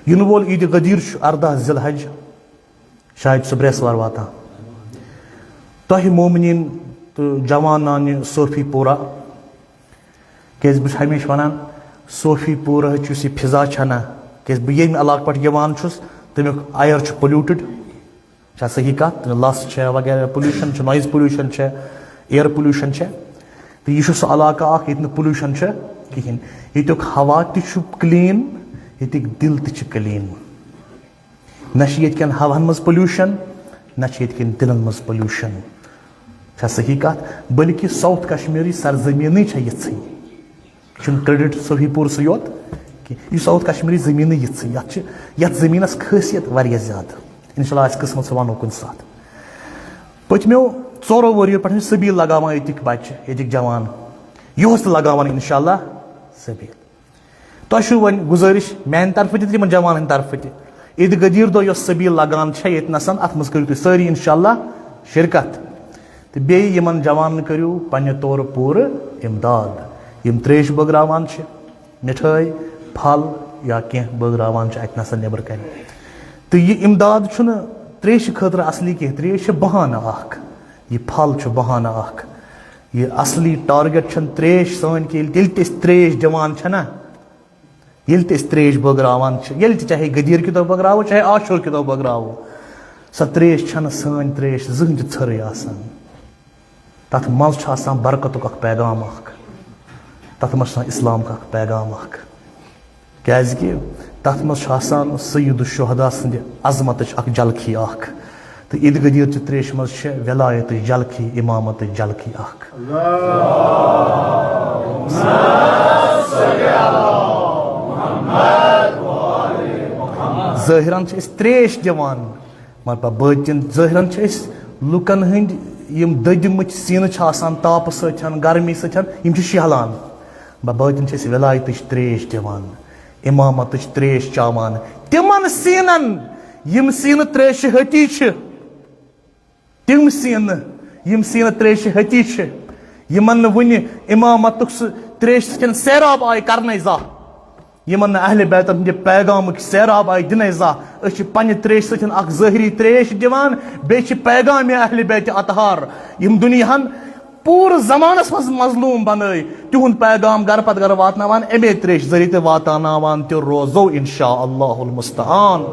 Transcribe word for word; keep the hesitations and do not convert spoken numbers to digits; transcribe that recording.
یِنہٕ وول عیٖدِ غدیٖر چھُ اَرداہ ذی الحج، شاید سُہ برٛٮ۪سوار واتان۔ تۄہہِ مومنیٖن تہٕ جوانانہِ صوفی پورہ، کیٛازِ بہٕ چھُس ہمیشہِ وَنان، صوفی پورہٕچ یُس یہِ فضا چھےٚ نہ، کیٛازِ بہٕ ییٚمہِ علاقہٕ پٮ۪ٹھ یِوان چھُس، تَمیُک اَیَر چھُ polluted، چھا صحیح کَتھ؟ لَس چھےٚ وغیرہ، pollution چھُ، noise pollution چھےٚ، air pollution چھےٚ۔ تہٕ یہِ چھُ سُہ علاقہٕ اَکھ ییٚتہِ نہٕ pollution چھےٚ کِہیٖنۍ۔ ییٚتیُک ہوا تہِ چھُ clean، ییٚتِکۍ دِل تہِ چھِ clean۔ نہ چھِ ییٚتہِ کٮ۪ن ہواہَن منٛز pollution، نہ چھِ ییٚتہِ کٮ۪ن دِلَن منٛز pollution۔ چھا صحیح کَتھ؟ بلکہِ ساوُتھ کشمیٖرٕچ سرزمینٕے چھےٚ یِژھٕے۔ یہِ چھُنہٕ credit صوفی پوٗرسٕے یوت کینٛہہ، یہِ ساوُتھ کشمیٖرٕچ زٔمیٖنٕے یِژھٕے۔ یَتھ چھِ، یَتھ زٔمیٖنَس خٲصیت واریاہ زیادٕ۔ اِنشاء اللہ آسہِ قٕسمت، سُہ وَنو کُنہِ ساتہٕ۔ پٔتمیو ژورو ؤرِیو پٮ۪ٹھ چھِ سبیٖل لگاوان ییٚتِکۍ بَچہِ، ییٚتِکۍ جوان۔ یُہُس تہِ لگاوان اِنشاء اللہ سبیٖل۔ تۄہہِ چھُو وۄنۍ گُزٲرِش میٛانہِ طرفہٕ تہِ تہٕ یِمَن جوانَن ہٕنٛدِ طرفہٕ تہِ، عیٖدِ غدیٖر دۄہ یۄس سبیٖل لگان چھےٚ ییٚتہِ نَسَن، اَتھ منٛز کٔرِو تُہۍ سٲری اِنشاء اللہ شرکت۔ تہٕ بیٚیہِ یِمَن جوانَن کٔرِو پنٛنہِ طورٕ پوٗرٕ اِمداد۔ یِم ترٛیش بٲگراوان چھِ، مِٹھٲے، پھل یا کینٛہہ بٲگراوان چھِ اَتہِ نَسَن نٮ۪برٕ کَنہِ۔ تہٕ یہِ اِمداد چھُنہٕ ترٛیشہِ خٲطرٕ اَصلی کینٛہہ، ترٛیش چھِ بہانہٕ اَکھ، یہِ پھل چھُ بہانہٕ اَکھ۔ یہِ اصلی target چھَنہٕ ترٛیش سٲنۍ کینٛہہ، ییٚلہِ تہِ أسۍ ترٛیش دِوان چھَنہ، ییٚلہِ تہِ أسۍ ترٛیش بٲگراوان چھِ، ییٚلہِ تہِ چاہے غدیٖر کہِ دۄہ بٲگراوو، چاہے عاشور کہِ دۄہ بٲگراوو، سۄ ترٛیش چھَنہٕ سٲنۍ ترٛیش زٕہٕنۍ تہِ ژھٔرٕے آسان۔ تَتھ منٛز چھُ آسان برکتُک اکھ پیغام اکھ، تَتھ منٛز چھُ آسان اِسلامُک اکھ پیغام اکھ، کیٛازِ کہِ تَتھ منٛز چھُ آسان سید الشہداء سٕنٛدِ عظمتٕچ اکھ جھلکی اکھ۔ تہٕ عیٖدِ غدیٖر چہِ ترٛیشہِ منٛز چھےٚ ولایتٕچ جھلکی، اِمامتٕچ جھلکی اکھ۔ ظٲہِرَن چھِ أسۍ ترٛیش دِوان، مگر باطِن، ظٲہِرَن چھِ أسۍ لُکَن ہٕنٛدۍ یِم دٔدۍمٕتۍ سیٖنہٕ چھِ آسان تاپہٕ سۭتۍ، گرمی سۭتۍ، یِم چھِ شیہلان۔ باطِن چھِ أسۍ ولایتٕچ ترٛیش دِوان، اِمامتٕچ ترٛیش چاوان۔ تِمَن سیٖنَن، یِم سیٖنہٕ ترٛیشہِ ہتی چھِ، تِم سیٖنہٕ، یِم سیٖنہٕ ترٛیشہِ ہتی چھِ، یِمَن نہٕ وُنہِ اِمامتُک سُہ ترٛیشہِ سۭتۍ سیراب آیہِ کرنَے زانٛہہ، یِمَن نہٕ اہلِ بیتَن ہٕنٛدِ پیغامٕکۍ سیراب آیہِ دِنَے زانٛہہ۔ أسۍ چھِ پنٛنہِ ترٛیشہِ سۭتۍ اکھ ظٲہِری ترٛیش دِوان، بیٚیہِ چھِ پیغامِ اہلِ بیتِ اطہار، یِم دُنیاہَن پوٗرٕ زمانَس منٛز مظلوٗم بنٲے، تِہُنٛد پیغام گرٕ پتہٕ گرٕ واتناوان، اَمے ترٛیشہِ ذٔریعہٕ تہِ واتناوان تہِ روزو، انشاء اللہ المستعان۔